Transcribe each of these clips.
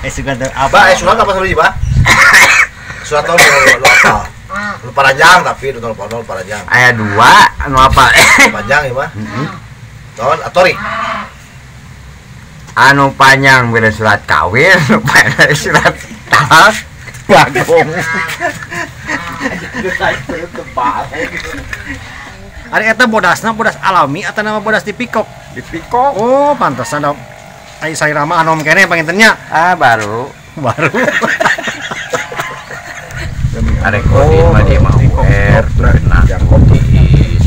Sugan apa? Bah, surat apa sih, Pak? Surat lu apa? Lu panjang tapi lu telepon panjang. Aya dua anu apa? Panjang ya, Pak. Tahun atori. Anu panjang beda surat kawin, anu pendek surat talak. Bagong. Ari eta bodasna bodas alami atau nama bodas dipikok? Dipikok. Oh, pantesan dong. Ai salira mah anom keneh pangintennya. Ah, baru. Baru. Arek godin mah dia mah UR, kena tiis.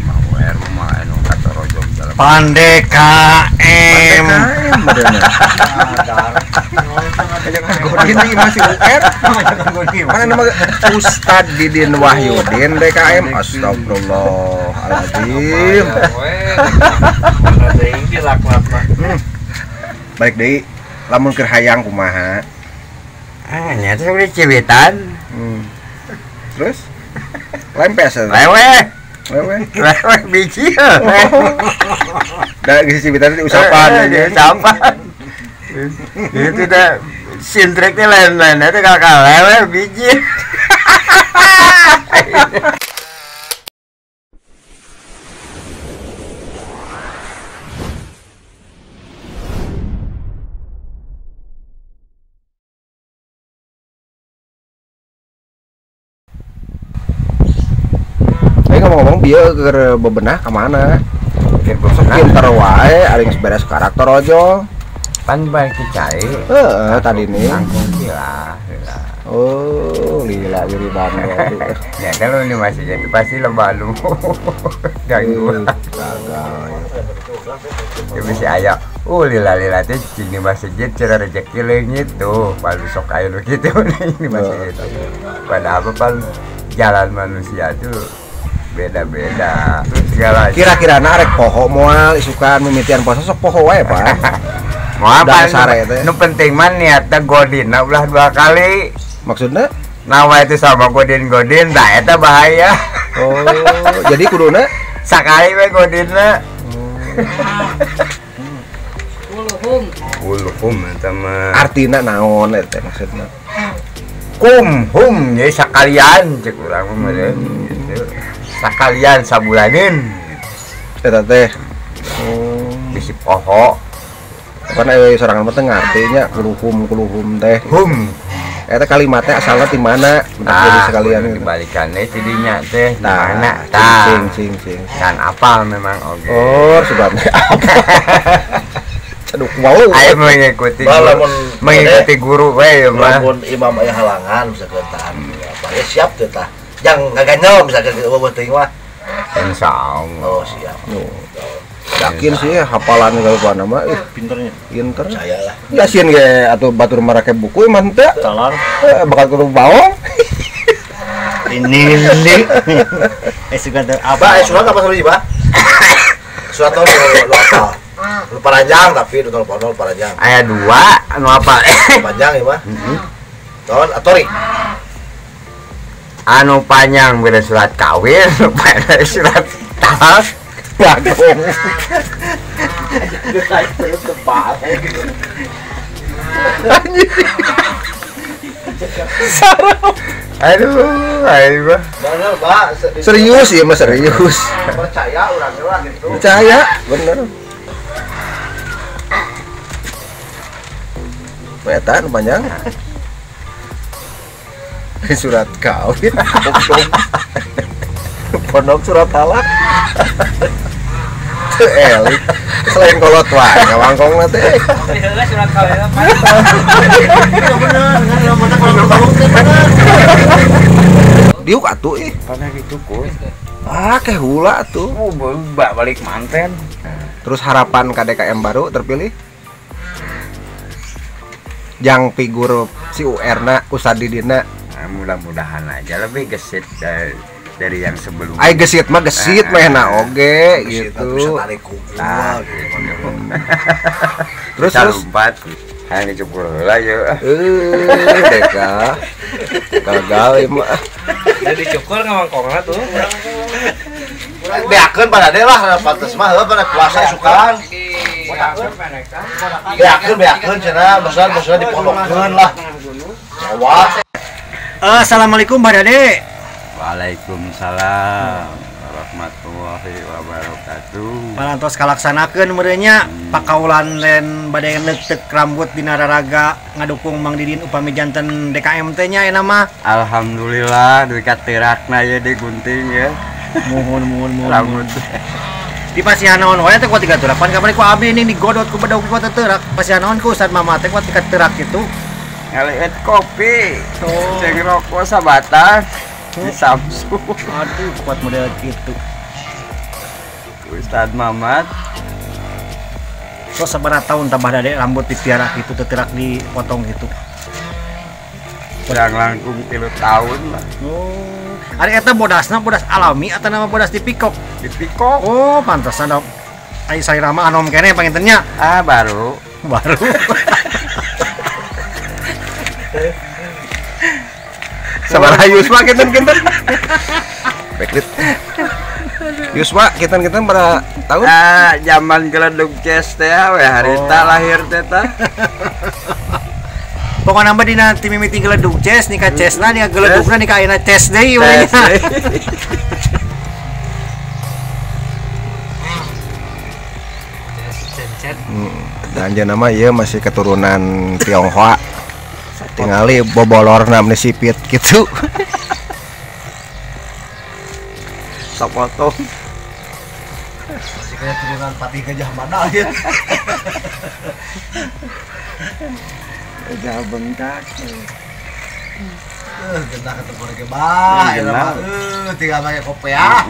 Mah UR mah anu katorojong dalam. Pande KM. Godin ini masih UR. Mana nama Ustad Didin Wahyudin DKM. Astagfirullahaladzim. Balik deui lamun keur hayang kumaha? Ah, nya teh udah cibitan. Terus lempes eta. Lewe. Lewe. Lewe biji. Da geus cibitan teh usapan. Usapan. Itu dah sintreknya lain-lain itu kakak lewe biji. Ngomong-ngomong bieu keur bebenah ka mana? Sok pinter wae ari geus beres karakter ojo. Pan balik cai. Heeh, tadi nih. Langkung lila. Oh, lila wiridan. Ya kalau ini masih jadi pasti loba lu. Ganggu. Gagal. Ya bisa aya. Oh, lila-lila teh cicing di masjid cara rezeki leungit tuh, palu sok aya nu kitu di masjid. Padahal apa pan jalan manusia tuh beda-beda. Segala kira-kira narek poho moal isukan mimitian puasa sok poho wae, Pak. Moal pan sare teh. Nu penting mah niatna godinna ulah dua kali. Maksudna? Nawa itu sama godin-godin, tah eta bahaya. Oh, jadi kuduna sakali we godinna. Kulhum. Kulhum eta mah. Artina naon eta maksudna? Kum hum jadi sakalian cek urang mah meureun gitu. Sakalian sabulanin eta teh. Bisi poho. Kan aya sorangan mah teu ngarti nya kuluhum teh. Hum. Eta kalimatnya asalna ti mana? Nah, jadi sekalian gitu. Dibalikannya tidinya teh nah, mana? Tah. Cing cing. Kan apal memang oge. Oh, sudah apal. Aduh, wow. Ayo mengikuti guru, mengikuti guru we ya mah. Lamun imam aya halangan misalkan tahan apa ya siap teh tah. Yang ngaganyel misalkan eueuh teuing mah. Insyaallah. Oh, siap. Oh. Yakin sih hafalan kalau nama pinternya. Pinter. Percaya lah. Yasin ge atuh batur marake buku mah teu. Talar. Bakal kudu baong. Ini. Sugan apa? Surat apa sih, Pak? Surat lu apa? Lu panjang tapi lu telepon panjang. Aya dua anu apa? Panjang ya, Pak. Tahun atori. Anu panjang beda surat kawin, anu pendek surat talak. Bagong. Aduh, ayo. Bener, Pak. Serius ya, Mas, serius. Percaya orangnya lah gitu. Percaya, bener. Eta nu panjang. Surat kawin. Pondok surat talak. Teu elik. Selain kolot wae ngawangkongna teh. Surat kawin Diuk atuh ih. Panah dicukur. Ah, keh hula atuh. Oh, balik manten. Terus harapan KDKM baru terpilih? Yang figur si UR-na, Ustad Didina. Nah, mudah-mudahan aja lebih gesit dari yang sebelumnya. Ai gesit mah gesit mah enak oge gitu. Bisa tarik kuku gitu. Terus terus lompat. Hayang dicukur heula ye. Deka. Gagal ieu mah. Jadi dicukur ngawangkongna tuh. Beakeun pada deh lah pantes mah heuh pada puasa isukan. Beakeun cenah, maksudna dipondokkeun lah. Jawa. Assalamualaikum Mbak Dade. Waalaikumsalam warahmatullahi wabarakatuh. Parantos kalaksanakeun meureun nya pakaulan len bade neukteup rambut dina raraga ngadukung Mang Didin upami janten DKM teh nya eta mah. Alhamdulillah duit ka teurakna ye digunting ya. Muhun muhun muhun. Rambut. Di pasihan naon wae teh kuat 3 teurak. Pan kamari ku abdi ning digodot ku bedog ku teurak. Pasihan naon ku Ustad Mama teh kuat 3 teurak kitu. Ngaliet kopi, ceng rokok sabatang di Samsu. Aduh, kuat model gitu. Ustad Mamat. So sabaraha tahun tambah dade rambut dipiara gitu, teterak dipotong gitu. Kurang langkung 3 tahun lah. Oh, ari eta bodasna bodas alami atau nama bodas dipikok? Dipikok. Oh, pantesan dong. Ai sairama anom keneh panginten nya. Ah, baru. Baru. Sabaraha Yuswa kinten-kinten. Backlit. Yuswa kinten-kinten pada tahun? Ah, zaman geledug ces teh we harita lahir teh tah. Pokona mah dina ti mimiti geledug ces nikah cesna nikah geledugna nikah ayeuna ces deui we nya. Dan anjeunna mah ieu masih keturunan Tionghoa. Tingali bobolorna meni sipit gitu. Sapotong. Masih kayak turunan Patih Gajah Mada ya. Gajah bengkak. Genah ketemu lagi bah. Tinggal pakai kopea.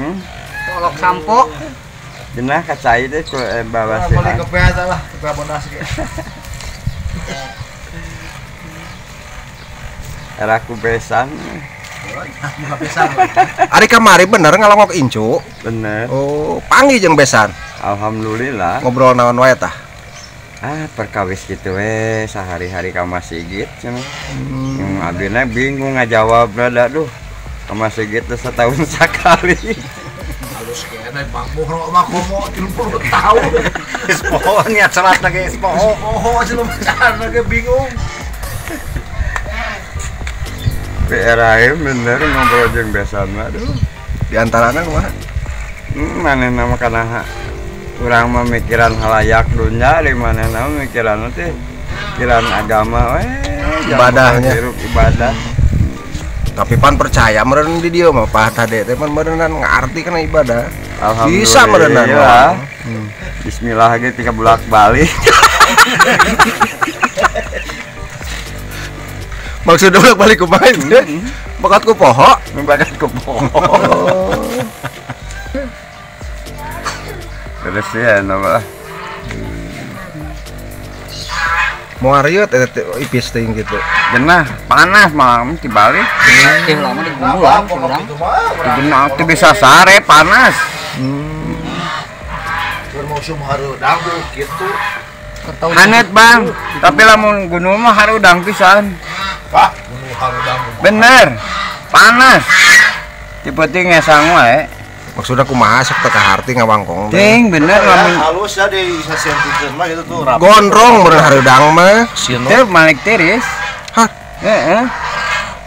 Tolok sampo. Genah kacai deh ku bawa sih. Beli kopea salah, kopea bodas ge. Eraku besan. Ari kamari bener ngalongok incu. Bener. Oh, panggih jeung besan. Alhamdulillah. Ngobrol naon wae tah? Ah, perkawis gitu we sehari-hari ka masjid cenah. Abdina bingung ngajawabna da duh. Ka masjid teh setahun sekali. Halus keneh Bang Muhro mah komo 30 tahun. Geus poho niat salat lagi geus poho. Poho cenah lagi bingung. PRAM bener ngobrol jeung besan mah aduh. Di antarana kumaha? Manehna mah kana urang mah mikiran halayak dunya di manehna mah mikiran teh pikiran agama we ibadahnya ibadah. Tapi pan percaya meureun di dieu mah Pak Tade teh pan meureunnan ngarti kana ibadah. Alhamdulillah. Bisa meureunnan. Bismillah ge 3 bolak-balik. Maksudnya bolak-balik kumaha teh? Bakat ku poho, bakat ku poho. Terus ya nama. Mau ariut eta ipis teuing gitu. Genah, panas malam dibalik. Teh lama di gumulan urang. Genah teh bisa sare panas. Keur musim hareudang kitu. Hanet Bang, tapi lamun gunung mah hareudang pisan. Wah, gunung hareudang. Bener. Panas. Tipe-tipe ngesang wae. Maksudnya kumaha sok teu kaharti ngawangkong teh. Ting bener lamun halus ya di sasentikeun mah gitu tuh rapi. Gondrong meureun hareudang mah. Teu malik tiris. Hah? Heeh.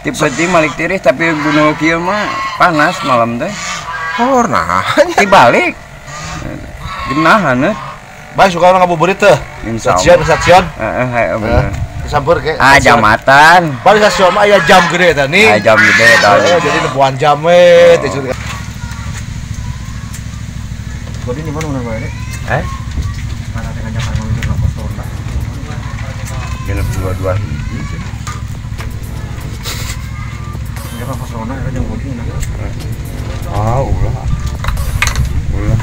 Tipe-tipe malik tiris tapi gunung kieu mah panas malam teh. Oh, nah. Dibalik. Genah haneut. Bae suka urang ngabuburit teh. Stasiun, stasiun. Heeh, bener. Disamper ke. Ah, jamatan. Bari stasiun mah aya jam gede teh nih. Aya jam gede tah. Jadi nebuan jam we teh. Kodi di mana urang bae? Eh? Mana teh ngajakan ngomong ka pos ronda. 622 hiji. Ngajakan pos ronda eta jeung kodi nah. Ah, ulah. Ulah.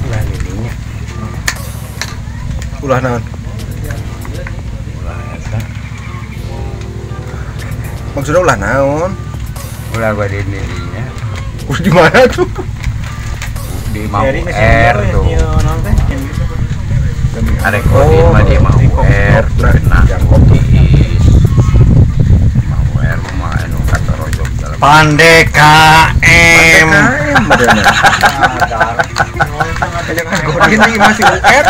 Ulah lilinya. Ulah naon? Ulah eta. Maksudnya ulah naon? Ulah bade lilinya. Ulah di mana tuh? Di mau R tuh. Arek kodi mah di mau R kena tiis. Mau R mah anu katorojok dalam. Pandeka M. Pandeka M. Godin masih UR.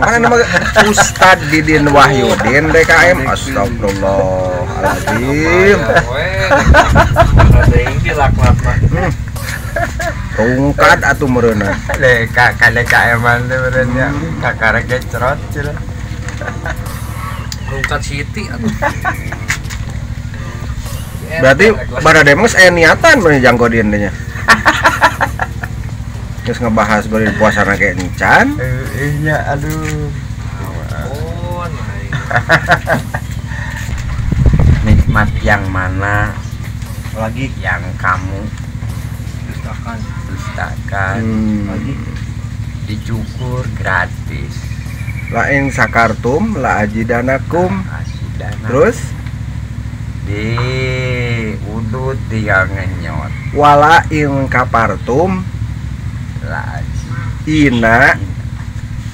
Mana nama Ustad Didin Wahyudin DKM. Astagfirullahaladzim. Rungkad atuh meureunna. DKM-an teh meureun nya kakarek ge cerot cenah. Rungkad Siti atuh. Berarti barada mah aya niatan meureun jang Godin teh nya. Terus ngebahas Godin puasana ge encan. Heeh nya aduh. Ampun. Nikmat yang mana lagi yang kamu dustakan. Lagi dicukur gratis. La in sakartum la ajidanakum. Terus di udut tinggal ngenyot. Wala in kapartum la ina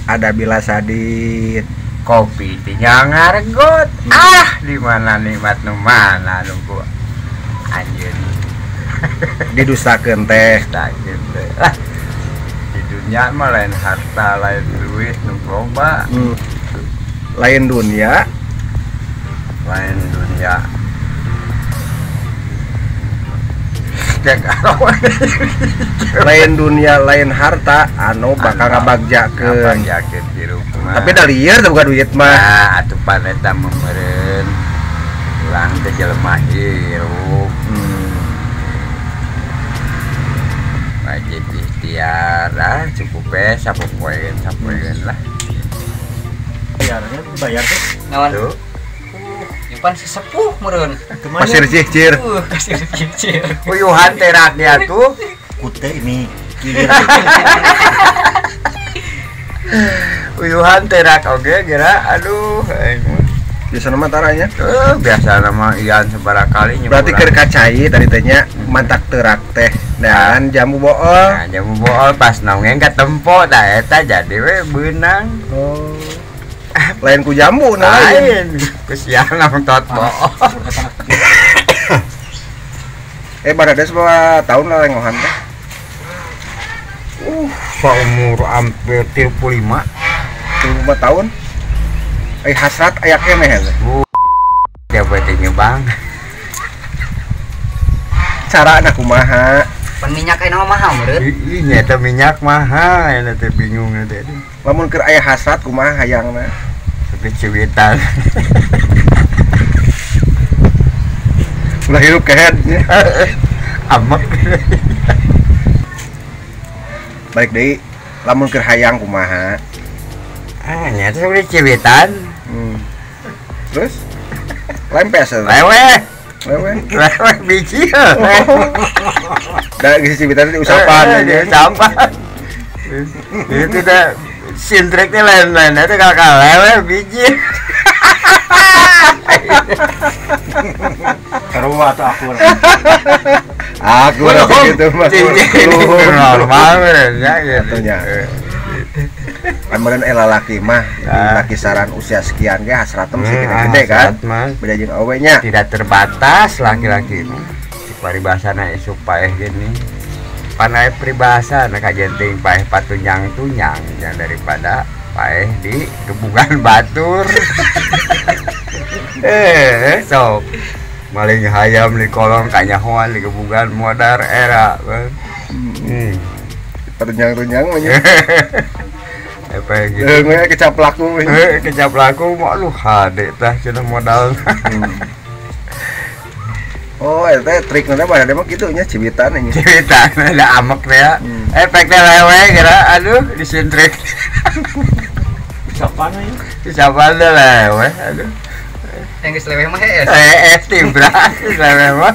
ada bila sadit. Kopi tinggal ngargot. Ah, di mana nikmat nu mana nu ku anjeun. Didustakeun teh. Dustakeun teh. Lah, di dunia mah lain harta, lain duit nu loba. Lain dunia, lain dunia. Lain dunia, lain harta anu bakal ngabagjakeun. Ngabagjakeun hirup mah. Tapi da lieur teh bukan duit mah. Nah, atuh pan eta meureun urang teh jelema hirup. Wajib ikhtiar lah, cukup we sapopoeun sapoeun lah. Bayarnya bayar teh. Naon? Pan sesepuh meureun. Pasir cicir. Pasir cicir. Uyuhan teh rakyat tuh. Kute ini. Uyuhan teh rak oge geura aduh aing mah. Biasana mah taranya? Biasana mah ian sabaraha kali nyebur. Berarti keur kacai tadi teh nya mantak teurak teh. Dan jamu bool. Nah, jamu bool pas nongeng katempo tah eta jadi we beunang. Oh. Lain ku jambu nah lain. Ku siang nonton bool. Barada seberapa tahun lah lengohan teh? Umur hampir 35. 35 tahun. Hasrat aya keneh teh. Tiap poe nyebang. Carana kumaha? Pan minyak aya mah mahal meureun. Ih, nya eta minyak mahal, eta teh bingung teh. Lamun keur aya hasrat kumaha hayangna? Tapi ciwitan. Ulah hirup kehed nya. Amek. Balik deui, lamun keur hayang kumaha? Ah, nya teh udah ciwitan. Terus lempes eta. Leweh. Leweh. Leweh biji. Da geus ciwitan teh usapan. Diusapan. Itu teh sintrek teh lain-lain eta kakak leweh biji. Seru atau aku? Aku gitu mah. Normal ya gitu. Kan lalaki mah di kisaran usia sekian ge hasratna mesti gede kan. Beda jeung awewe nya. Tidak terbatas laki-laki mah. Paribasana isuk paeh gini. Panai peribahasa na kajenting paeh patunyang-tunyang yang daripada paeh di gebungan batur. Sok maling hayam di kolong kanyahoan di gebungan modar era. Petunyang-tunyang mah nya. Apa gitu. Heeh, kecap laku. Kecap laku mah lu hade tah cenah modal. Oh, eta trikna mah ada mah kitu nya ciwitan nya. Ciwitan ada amek teh ya. Efeknya lewe kira aduh disintrik. Usapan nya. Usapan lewe aduh. Yang geus lewe mah hees. Hees tibra lewe mah.